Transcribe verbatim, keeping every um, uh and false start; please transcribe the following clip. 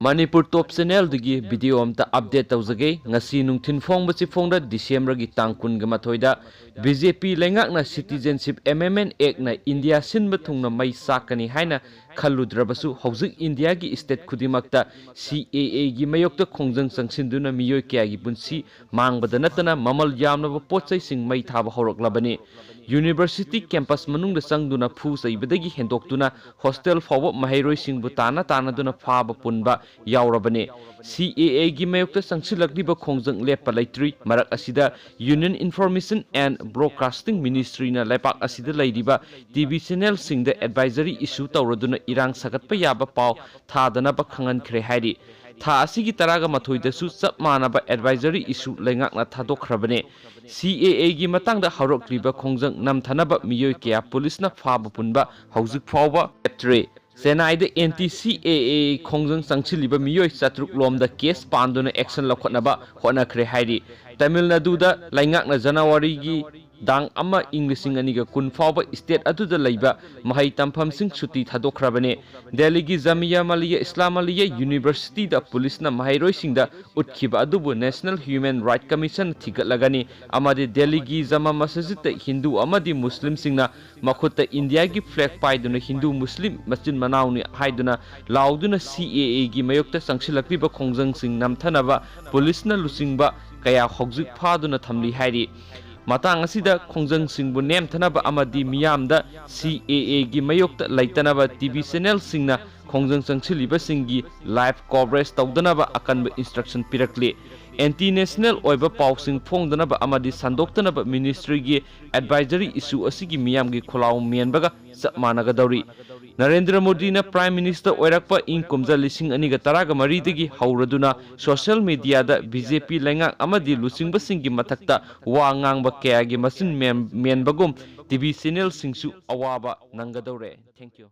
ꯃꯅꯤꯄꯨꯔ ꯇꯣꯞ ꯆꯦꯅꯦꯜꯗꯒꯤ video ꯑꯝꯇ update ꯇꯧꯖꯒꯦ꯫ ꯉꯁꯤ ꯅꯨꯡꯊꯤꯜ ꯐꯣꯡꯕꯁꯤ ꯐꯣꯡꯗ ꯗꯤꯁꯦꯝꯕꯔꯒꯤ ꯇꯥꯡ ꯀꯨꯟꯒ ꯃꯥꯊꯣꯏꯗ ꯕꯤ ꯖꯦ ꯄꯤ ꯂꯩꯉꯥꯛꯅ Citizenship Amendment Actꯅ ꯏꯟꯗꯤꯌꯥ ꯁꯤꯟꯕ ꯊꯨꯡꯅ ꯃꯩ ꯆꯥꯛꯀꯅꯤ ꯍꯥꯏꯅ ꯈꯜꯂꯨꯗ꯭ꯔꯕꯁꯨ, ꯍꯧꯖꯤꯛ ꯏꯟꯗꯤꯌꯥꯒꯤ state ꯈꯨꯗꯤꯡꯃꯛꯇ C A Aꯒꯤ ꯃꯥꯌꯣꯛꯇ ꯈꯣꯡꯖꯪ ꯆꯪꯁꯤꯟꯗꯨꯅ ꯃꯤꯑꯣꯏ ꯀꯌꯥꯒꯤ ꯄꯨꯟꯁꯤ ꯃꯥꯡꯕꯗ ꯅꯠꯇꯅ ꯃꯃꯜ ꯌꯥꯝꯂꯕ ꯄꯣꯠ ꯆꯩꯁꯤꯡ ꯃꯩ ꯊꯥꯕ ꯍꯧꯔꯛꯂꯕꯅꯤ꯫ University campus ꯃꯅꯨꯡꯗ ꯆꯪꯗꯨꯅ ꯐꯨ ꯆꯩꯕꯗꯒꯤ ꯍꯦꯟꯗꯣꯛꯇꯨꯅ hostel ꯐꯥꯎꯕ ꯃꯍꯩꯔꯣꯏꯁꯤꯡꯕꯨ ꯇꯥꯟꯅ ꯇꯥꯟꯅꯗꯨꯅ ꯐꯥꯕ ꯄꯨꯟꯕ ꯌꯥꯎꯔꯕꯅꯤ꯫ C A Aꯒꯤ ꯃꯥꯌꯣꯛꯇ ꯆꯪꯁꯤꯜꯂꯛꯂꯤꯕ ꯈꯣꯡꯖꯪ ꯂꯦꯞꯄ ꯂꯩꯇ꯭ꯔꯤ꯫ ꯃꯔꯛ ꯑꯁꯤꯗ Union Information and Broadcasting Ministryꯅ ꯂꯩꯕꯥꯛ ꯑꯁꯤꯗ ꯂꯩꯔꯤꯕ T V channelꯁꯤꯡꯗ advisory issue ꯇꯧꯔꯗꯨꯅ ꯏꯔꯥꯡ ꯁꯥꯒꯠꯄ ꯌꯥꯕ ꯄꯥꯎ ꯊꯥꯗꯅꯕ ꯈꯪꯍꯟꯈ꯭ꯔꯦ ꯍꯥꯏꯔꯤ꯫ ꯊꯥ ꯑꯁꯤꯒꯤ ꯇꯔꯥꯒ ꯃꯥꯊꯣꯏꯗꯁꯨ ꯆꯞ ꯃꯥꯟꯅꯕ advisory issue ꯂꯩꯉꯥꯛꯅ ꯊꯥꯗꯣꯛꯈ꯭ꯔꯕꯅꯤ꯫ C A Aꯒꯤ ꯃꯇꯥꯡꯗ ꯍꯧꯔꯛꯂꯤꯕ ꯈꯣꯡꯖꯪ ꯅꯝꯊꯅꯕ ꯃꯤꯑꯣꯏ ꯀꯌꯥ ꯄꯨꯂꯤꯁꯅ ꯐꯥꯕ ꯄꯨꯟꯕ ꯍꯧꯖꯤꯛ ꯐꯥꯎꯕ ꯂꯦꯞꯇ꯭ꯔꯤ꯫ ꯆꯦꯟꯅꯥꯏꯗ anti C A A ꯈꯣꯡꯖꯪ ꯆꯪꯁꯤꯜꯂꯤꯕ ꯃꯤꯑꯣꯏ ꯆꯥꯇ꯭ꯔꯨꯛ ꯂꯣꯝꯗ case ꯄꯥꯟꯗꯨꯅ action ꯂꯧꯈꯠꯅꯕ ꯍꯣꯠꯅꯈ꯭ꯔꯦ ꯍꯥꯏꯔꯤ꯫ ꯇꯥꯃꯤꯜ ꯅꯥꯗꯨꯗ ꯂꯩꯉꯥꯛꯅ ꯖꯅꯋꯥꯔꯤꯒꯤ ꯇꯥꯡ ꯑꯃ, ꯏꯪ ꯂꯤꯁꯤꯡ ꯑꯅꯤꯒ ꯀꯨꯟ ꯐꯥꯎꯕ state ꯑꯗꯨꯗ ꯂꯩꯕ ꯃꯍꯩ ꯇꯝꯐꯝꯁꯤꯡ ꯁꯨꯇꯤ ꯊꯥꯗꯣꯛꯈ꯭ꯔꯕꯅꯤ꯫ ꯗꯦꯜꯂꯤꯒꯤ ꯖꯥꯃꯤꯌꯥ ꯃꯂꯤꯌꯥ ꯏꯁꯂꯥꯃꯥꯂꯤꯌꯥ Universityꯗ ꯄꯨꯂꯤꯁꯅ ꯃꯍꯩꯔꯣꯏꯁꯤꯡꯗ ꯎꯠꯈꯤꯕ ꯑꯗꯨꯕꯨ National Human Rights Commission ꯊꯤꯒꯠꯂꯒꯅꯤ ꯑꯃꯗꯤ ꯗꯦꯜꯂꯤꯒꯤ ꯖꯃꯥ ꯃꯁꯖꯤꯗꯇ ꯍꯤꯟꯗꯨ ꯑꯃꯗꯤ ꯃꯨꯁꯂꯤꯝꯁꯤꯡꯅ ꯃꯈꯨꯠꯇ ꯏꯟꯗꯤꯌꯥꯒꯤ flag ꯄꯥꯏꯗꯨꯅ ꯍꯤꯟꯗꯨ ꯃꯨꯁꯂꯤꯝ ꯃꯆꯤꯟ ꯃꯅꯥꯎꯅꯤ ꯍꯥꯏꯗꯨꯅ ꯂꯥꯎꯗꯨꯅ C A Aꯒꯤ ꯃꯥꯌꯣꯛꯇ ꯆꯪꯁꯤꯜꯂꯛꯂꯤꯕ ꯈꯣꯡꯖꯪꯁꯤꯡ ꯅꯝꯊꯅꯕ ꯄꯨꯂꯤꯁꯅ ꯂꯨꯆꯤꯡꯕ ꯀꯌꯥ ꯍꯧꯖꯤꯛ ꯐꯥꯗꯨꯅ ꯊꯝꯂꯤ ꯍꯥꯏꯔꯤ꯫ ꯃꯇꯥꯡ ꯑꯁꯤꯗ ꯈꯣꯡꯖꯪꯁꯤꯡꯕꯨ ꯅꯦꯝꯊꯅꯕ ꯑꯃꯗꯤ ꯃꯤꯌꯥꯝꯗ C A Aꯒꯤ ꯃꯥꯌꯣꯛꯇ ꯂꯩꯇꯅꯕ T V channelꯁꯤꯡꯅ ꯈꯣꯡꯖꯪ ꯆꯪꯁꯤꯜꯂꯤꯕꯁꯤꯡꯒꯤ live coverage ꯇꯧꯗꯅꯕ ꯑꯀꯟꯕ instruction ꯄꯤꯔꯛꯂꯤ꯫ Anti national ꯑꯣꯏꯕ ꯄꯥꯎꯁꯤꯡ ꯐꯣꯡꯗꯅꯕ ꯑꯃꯗꯤ ꯁꯟꯗꯣꯛꯇꯅꯕ ministryꯒꯤ advisory issue ꯑꯁꯤꯒꯤ ꯃꯤꯌꯥꯝꯒꯤ ꯈꯣꯜꯂꯥꯎ ꯃꯦꯟꯕꯒ ꯆꯞ ꯃꯥꯟꯅꯒꯗꯧꯔꯤ꯫ ꯅꯔꯦꯟꯗ꯭ꯔ ꯃꯣꯗꯤꯅ Prime Minister ꯑꯣꯏꯔꯛꯄ ꯏꯪ ꯀꯨꯝꯖꯥ ꯂꯤꯁꯤꯡ ꯑꯅꯤꯒ ꯇꯔꯥꯒ ꯃꯔꯤꯗꯒꯤ ꯍꯧꯔꯗꯨꯅ social mediaꯗ B J P ꯂꯩꯉꯥꯛ ꯑꯃꯗꯤ ꯂꯨꯆꯤꯡꯕꯁꯤꯡꯒꯤ ꯃꯊꯛꯇ ꯋꯥ ꯉꯥꯡꯕ ꯀꯌꯥꯒꯤ ꯃꯆꯤꯟ ꯃꯦꯟ-, ꯃꯦꯟꯕꯒꯨꯝ T V channelꯁꯤꯡꯁꯨ ꯑꯋꯥꯕ ꯅꯪꯒꯗꯧꯔꯦ꯫ Thank you꯫